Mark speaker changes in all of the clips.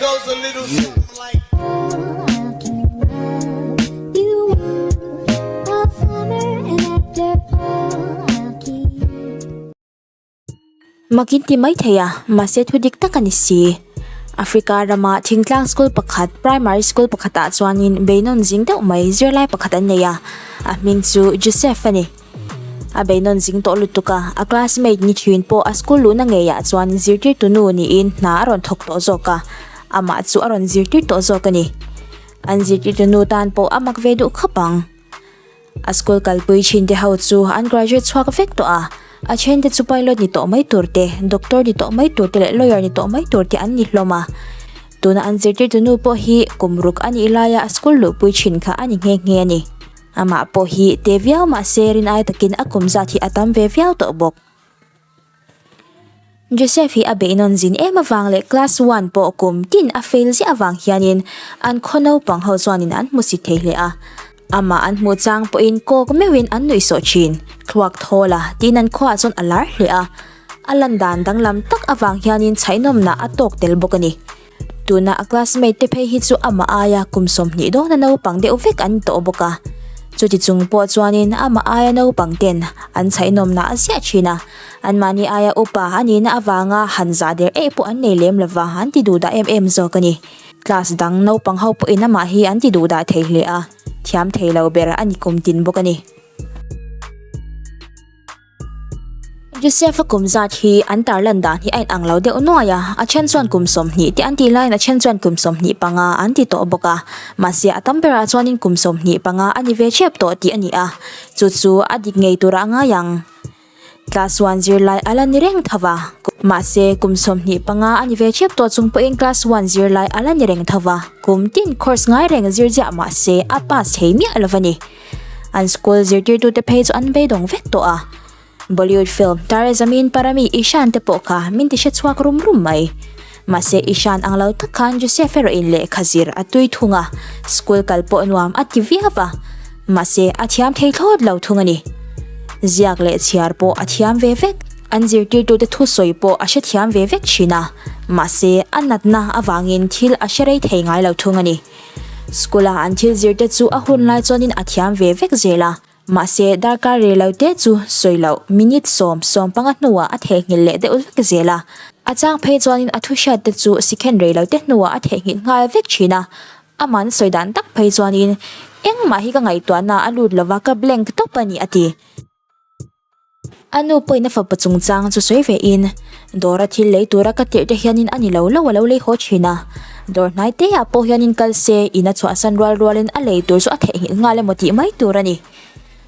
Speaker 1: goes a little something like.
Speaker 2: Mak in ti mai thei a, mahse thu dik tak a ni si. Africa rama thingtlang school pakhat, primary school pakhatah chuanin beinawn zing deuh mai zirlai pakhat an nei a, a hming chu Joseph a ni. A beinawn zing tawh lutuk a, a classmate ni thin pawh a school luhna ngeiah chuan zirtirtu nu niin hna a rawn thawk tawh zawk a, amah chu a rawn zirtir tawh zawk a ni. An zirtirtu nu tan pawh a mak ve duh khawp ang. A school kalpui thin te ho chu an graduate chhuak vek tawh a, a then te chu pilot ni tawh mai tur te, doctor ni tawh mai tur te leh lawyer ni tawh mai tur te an ni hlawm a. Tuna an zirtirtu nu pawh hi kum ruk a nih laia a school luhpui thin kha a ni nghe nghe a ni. Amah pawh hi te viau mahse rin ai takin a kum zat hi a tam ve viau tawh bawk. Joseph hi a beihnawn zin em avang leh class one pawh kum tin a fail ziah avang hianin an khaw naupang ho chuanin an hmu si thei hle a. Amah an hmuh chang pawhin kawk meuhin an nuih sawh thin. Thluak thawl a tiin an khuaah chuan a lar hle a. A lan dan danglam tak avang hianin chhaihnawmna a tawk tel bawk a ni. Tuna a classmate te phei hi chu amah aia kum 20 dawna naupang deuh vek an ni tawh bawk a. Chuti chung pawh chuanin amah aia naupang ten an chhaihnawmna a ziah thin a, anmahni aia upa a nihna avanga han zah der eih pawh an nei lem lova an ti duhdah em em zawk a ni. Class dang naupang ho pawhin amah hi an ti duhdah thei hle a, thiam thei lo ber a ni kum tin bawk a ni. Joseph-a kum zat hi an tarlan dan hi a inang lo deuh nuai a, a then chuan kum 20 te an tih laiin a then chuan kum 25 an ti tawh bawk a, mahse a tam berah chuanin kum 25 a ni ve ṭhep tawh tih a ni a, chu chu a dik ngei turah a ngai ang. Class one zirlai a la ni reng tho va, mahse kum 25 a ni ve ṭhep tawh chung pawhin class one zirlai a la ni reng tho va, kum tin course ngai reng zir ziah mahse a pass thei miah lo va ni. An school zirtirtute phei chu an beidawng vek tawh a. Bollywood film Taare Zameen Par ami Ishaan te pawh kha min ti hre chhuak rum rum mai. Mahse Ishaan ang lo tak khan Joseph erawhin lehkha zir a tui thung a, school kal pawh nuam a ti viau a. Mahse a thiam thei thlawt lo thung a ni. Ziak leh chhiar pawh a thiam ve vek. An zirtirtute thusawi pawh a hrethiam ve vek thin a. Mahse a natna avangin thil a hre rei thei ngai lo thung a ni. School a an thil zir te chu a hun lai chuanin a thiam ve vek zel a, mahse darkar rei lo te chu sawi loh minute 10, 15 hnuah a theihnghilh leh deuh vek zel a. A chang phei chuanin a thu hriat te chu sikhen rei lo te hnuah a theihnghilh nghal vek thin a, aman sawi dan tak phei chuanin engmah hi ka ngaihtuahna a lut lova ka blank tawp a ni a ti. A nu pawhin a fapa chungchang chu sawi ve in, dawra thil lei tura ka tirh te hianin a ni lo lo a lo lei haw thin a. Dawr hnai te ah pawh hianin kal se, in a chhuahsan rual rualin a lei tur chu a theihnghilh nghal emaw tih mai tur a ni.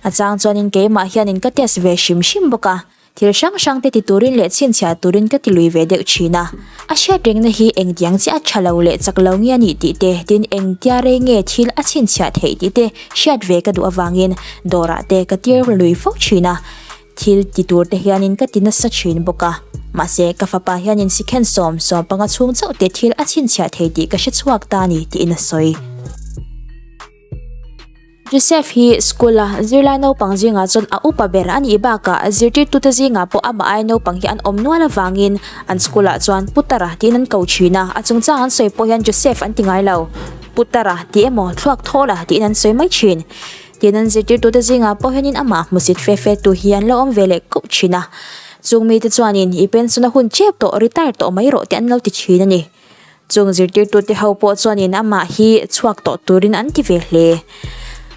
Speaker 2: A chang chuanin keimah hianin ka test ve hrim hrim bawk a, thil hrang hrang te ti turin leh chhinchhiah turin ka ti lui ve deuh thin a. A hriat rengna hi engtiang chiah a tha lo leh chak lo nge a nih tih te, tin engtia rei nge thil a chhinchhiah theih tih te hriat ve ka duh avangin dawrah te ka tir lui fo thin a, thil ti tur te hianin ka ti nasa thin bawk a. Mahse, ka fapa hianin sikhen 10, 15 chhung chauh te thil a chhinchhiah thei tih ka hre chhuak ta a ni tiin a sawi. Joseph hi school a zirlai naupang zingah chuan a upa ber a nih bakah zirtirtute zingah pawh amah aia naupang hi an awm nual avangin an school ah chuan Putara tiin an ko thin a, a chungchang an sawi pawh hian Joseph an ti ngai lo. Putara tih emaw thluak thawl a tiin an sawi mai thin. Tin an zirtirtute zingah pawh hianin amah hmusit fe fe tu hi an lo awm ve leh koh thin a. Chung mite chuanin i pension a hun tep tawh retire tawh mai rawh tih an lo ti thin a ni. Chung zirtirtute ho pawh chuanin amah hi chhuak tawh turin an ti ve hle.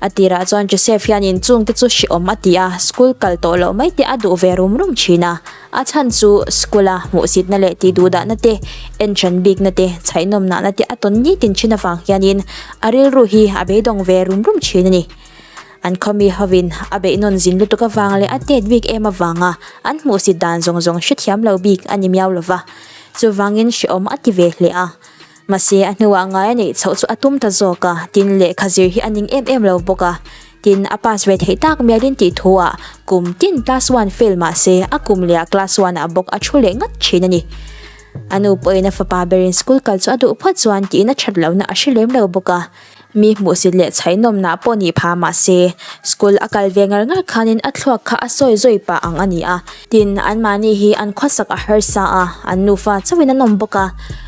Speaker 2: A tirah chuan Joseph hianin chungte chu hrehawm a ti a, school kal tawh loh mai te a duh ve rum rum thin a. A chhan chu school a hmuhsitna leh tihduhdahna te, enhran bikna te, chhaihnawmnahna te a tawn nitin thin avang hianin a rilru hi a beidawng ve rum rum thin a ni. An khawmi hovin a beihnawn zin lutuk avang leh a tet bik em avanga an hmuhsit dan zawng zawng hrethiam lo bik a ni miau lova, chuvangin hrehawm a ti ve hle a. Mahse a hnuah ngai a neih chhoh chu a tum ta zawk a, tin lehkha zir hi a ning em em lo bawk a. Tin a pass ve theih tak mialin tih thuah kum tin class one fail mahse a kum lehah class one ah bawk a thu leh ngat thin a ni. A nu pawhin a fapa berin school kal chu a duh phawt chuan tiin a that lohna a hre lem lo bawk a. Mi hmuhsit leh chhaihnawmnah pawh nih phah mah se, school a kal ve ngar ngar khanin a thluak kha a sawi zawi pah ang a ni a. Tin, anmahni hi an khawsak a harsa a, an nufa chauhin an awm bawk a.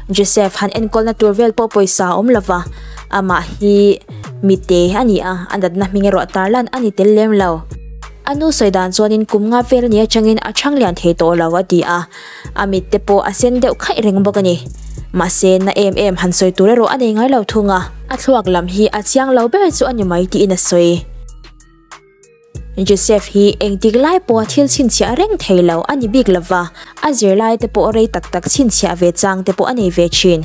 Speaker 2: Joseph han enkawlna tur vel pawh pawisa a awm lo va, amah hi mite a ni a, a natna hming erawh tarlan a ni tel lem lo. A nu sawi dan chuanin kum nga vel a nih atangin a chhang lian thei tawh lo a ti a, a mit te pawh a sen deuh khaih reng bawk a ni. Mahse, na em em han sawi tur erawh a nei ngai lo thung a. A thluak lam hi a chiang lo ber chu a ni mai tiin a sawi. Joseph hi engtik lai pawha thil chhinchhiah reng thei lo a ni bik lova, a zirlai te pawh rei tak tak chhinchhiah ve chang te pawh a nei ve thin.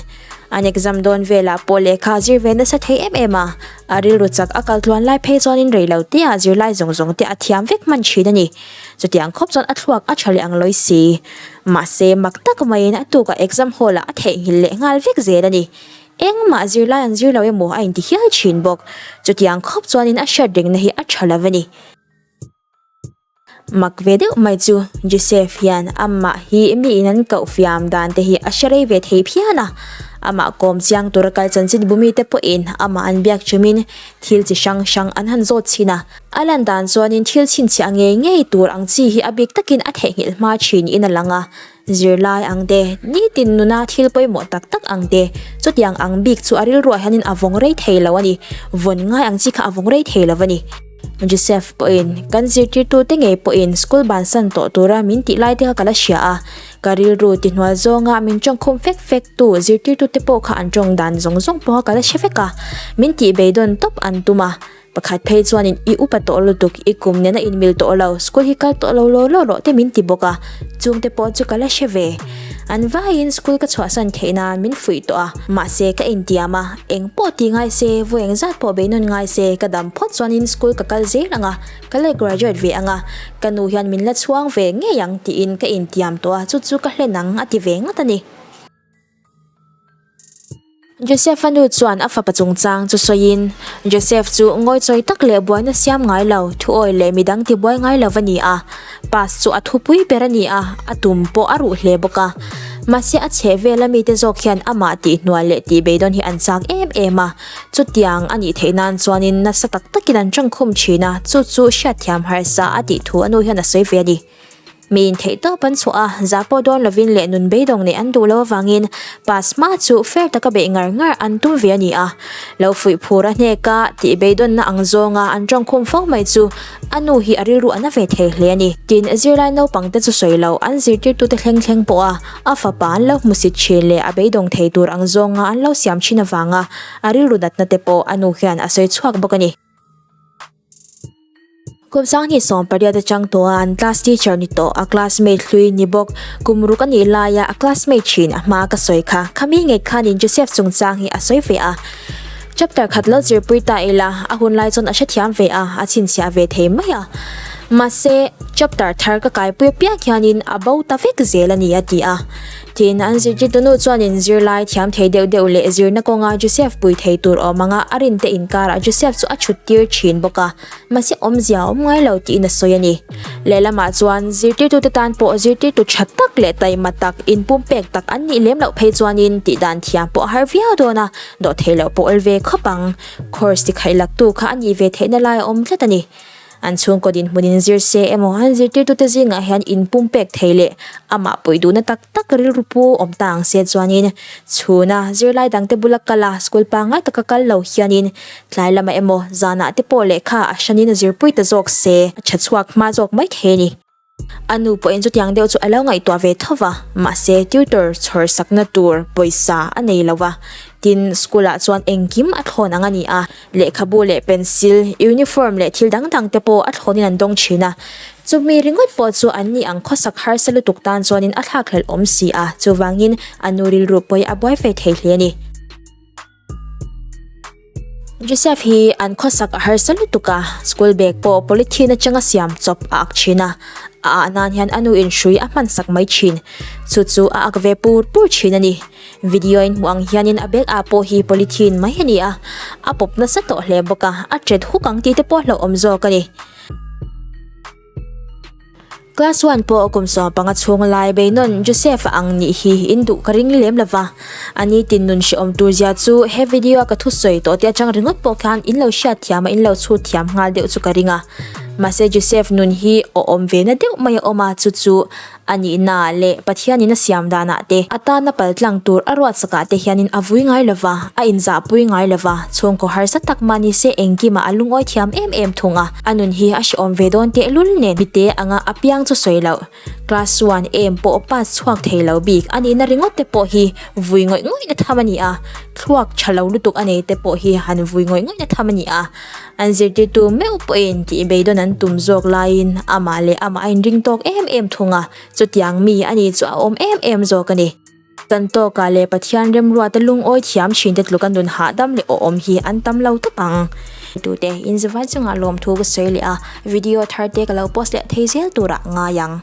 Speaker 2: An exam dawn velah pawh lehkha a zir ve nasa thei em em a, a rilru chak a kal tluan lai phei chuanin rei lo te ah zirlai zawng zawng te a thiam vek hman thin a ni. Chutiang khawp chuan a thluak a tha leh ang lawi si. Mahse mak tak maiin a tukah exam hall ah a theihnghilh leh nghal vek zel a ni. Engmah zirlai an zir lo emaw a inti hial thin bawk. Chutiang khawp chuanin a hriat rengna hi a tha lo a ni. Mak ve deuh mai chu Joseph hian amah hi miin an koh fiam dan te hi a hre rei ve thei phian a. Amah kawm chiang tura kal chanchin bumi te pawhin amah an biak chumin thil chi hrang hrang an han zawt chhin a. A lan dan chuanin thil chhinchhiah ngei ngei tur ang chi hi a bik takin a theihnghilh hma thin in a lang a. Zirlai ang te, nitin nuna thil pawimawh tak tak ang te, chutiang ang bik chu a rilruah hianin a vawng rei thei lo a ni. Vawn ngai ang chi kha a vawng rei thei lo a ni. Joseph pawhin, Kan zirtirtute ngei pawhin school bansan tawh tura min tih lai te kha ka la hria a, ka rilru tihnual zawnga min tawngkhum fek fek tu zirtirtute pawh kha an tawng dan zawng zawng pawh kha ka la hre vek a, min tih beidawn tawp an tum a. Pakhat phei chuanin i upa tawh lutuk, i kum nena inmil tawh lo, school hi kal tawh lo law law rawh te min ti bawk a, chungte pawh chu ka la hre ve. An vaiin school ka chhuahsan theih nan min fuih tawh a, mahse ka intiam a, eng pawh ti ngai se, vawi eng zat pawh beinawn ngai se, ka dam phawt chuanin school ka kal zel ang a, ka la graduate ve ang a, ka nu hian min la chhuang ve ngei ang tiin ka intiam tawh a, chu chu ka hlen ang a ti ve ngat a ni. Joseph-a nu chuan a fapa chungchang chu sawiin, Joseph chu ngawichawi tak leh buaina siam ngai lo, thuawi leh midang tibuai ngai lo a ni a. Pass chu a thupui ber a ni a, a tum pawh a ruh hle bawk a. Mahse a chheh vela mite zawk hian amah tihhnual leh tihbeidawn hi an chak em em a. Chutiang a nih theih nan chuanin nasa tak takin an tawngkhum thin a, chu chu hriatthiam harsa a tih thu a nu hian a sawi ve a ni. Miin theihtawp an chhuah a, zah pawh dawn lovin leh nun beidawng neih an duh loh avangin pass hma chu fair taka beih ngar ngar an tum ve a ni a. Lo fuih phur a hnek a, tih beidawnna ang zawnga an tawngkhum fo mai chu a nu hi a rilru a na ve thei hle a ni. Tin, zirlai naupangte chu sawi lo, an zirtirtute thleng thleng pawh a, a fapa an lo hmusit thin leh a beidawng thei tur ang zawnga an lo siam thin avanga a rilru natna te pawh a nu hian a sawi chhuak bawk a ni. Kum sanghnih 18 atang tawha an class teacher ni tawh a classmate hlui ni bawk. Kum ruk a nih laia a classmate thin a hma ka sawi kha. Khami ngei khanin Joseph chungchang hi a sawi ve a. Chapter khat lo zirpui ta ila a hun lai chuan a hrethiam ve a, a chhinchhiah ve thei mai a. Mahse, chapter thar ka kaipui apiang hianin a bo ta vek zel a ni a ti a. Tin, an zirtirtu nu chuanin zirlai thiam thei deuh deuh leh zirna kawnga Joseph pui thei tur awm anga a rinte inkarah Joseph chu a chhut tir thin bawk a, mahse awmzia a awm ngai lo tiin a sawi a ni. Lehlamah chuan zirtirtute tan pawh zirtirtu tha tak leh taima tak, inpumpek tak an nih lem loh phei chuanin tihdan thiam pawh a har viau dawn a, dawhtheih loh pawh awl ve khawp ang. Course tikhaih laktu kha a nih ve theihna lai a awm tlat a ni. An chhungkaw dinhmun in zir se emaw an zirtirtute zingah hian inpumpek thei leh amah puih duhna tak tak rilru pu awm ta ang se chuanin chhuna zirlai dangte bula kal a school pangngai taka kal lo hianin tlai lamah emaw zanah te pawh lehkha a hranin a zirpui ta zawk se a tha chhuak hma zawk mai thei a ni. A nu pawhin chutiang deuh chu a lo ngaihtuah ve tho va, mahse tutor chhawr sakna tur pawisa a nei lo va. Tin, school ah chuan engkim a thlawn ang a ni a, lehkhabu leh pencil, uniform leh thil dang dang te pawh a thlawnin an dawng thin a. Chumi ringawt pawh chu an ni ang khawsak harsa lutuk tan chuanin a thlakhlelh awm si a, chuvangin a nu rilru pawhin a buai ve thei hle a ni. Joseph hi an khawsak a harsa lutuk a, school bag pawh polythene atanga siam chawp a ak thin a, a ah nan hian a nu in hrui a hman sak mai thin, chu chu a ak ve pur pur thin a ni. Video in hmuh ang hianin a bag ah pawh hi polythene mai a ni a, a pawp nasa tawh hle bawk a, a tet huk ang tih te pawh hlauhawm zawk a ni. Class one pawh kum 15 chhung lai beinawn Joseph-a ang nih hi in duh ka ring lem lova. A ni tin nun hrehawm tur zia chu he video a ka thusawi tawh te atang ringawt pawh khan in lo hriat thiam a in lo chhut thiam nghal deuh chu ka ring a. Mahse Joseph nun hi awhawm ve na deuh mai a awm a chu chu A nihna leh Pathianin a siam danah te, a tana paltlang tur a ruatsakah te hianin a vui ngai lo va, a inzahpui ngai lo va, chhungkaw harsa tak mah ni se engkimah a lungawi thiam em em thung a, a nun hi a hrehawm ve dawn tehlul nen mite anga a piang chu sawi loh. Class one em pawh pass chhuak thei lo bik a nihna ringawt te pawh hi vui ngawih ngawihna tham a ni a, thluak tha lo lutuk a nei te pawh hi han vui ngawih ngawihna tham a ni a. An zirtirtu meuh pawhin tih beidawn an tum zawk laiin amah leh amah a inring tawk em em thung a, chutiang mi a nih chu a awm em em zawk a ni. Kan tawkah leh Pathian remruata lungawi thiam thinte tluka nun hahdam leh awhawm hi an tam lo tawp ang. Tute, inzavai chungah lawmthu ka sawi leh a, video thar te ka lo post leh thei zel turah ngai ang.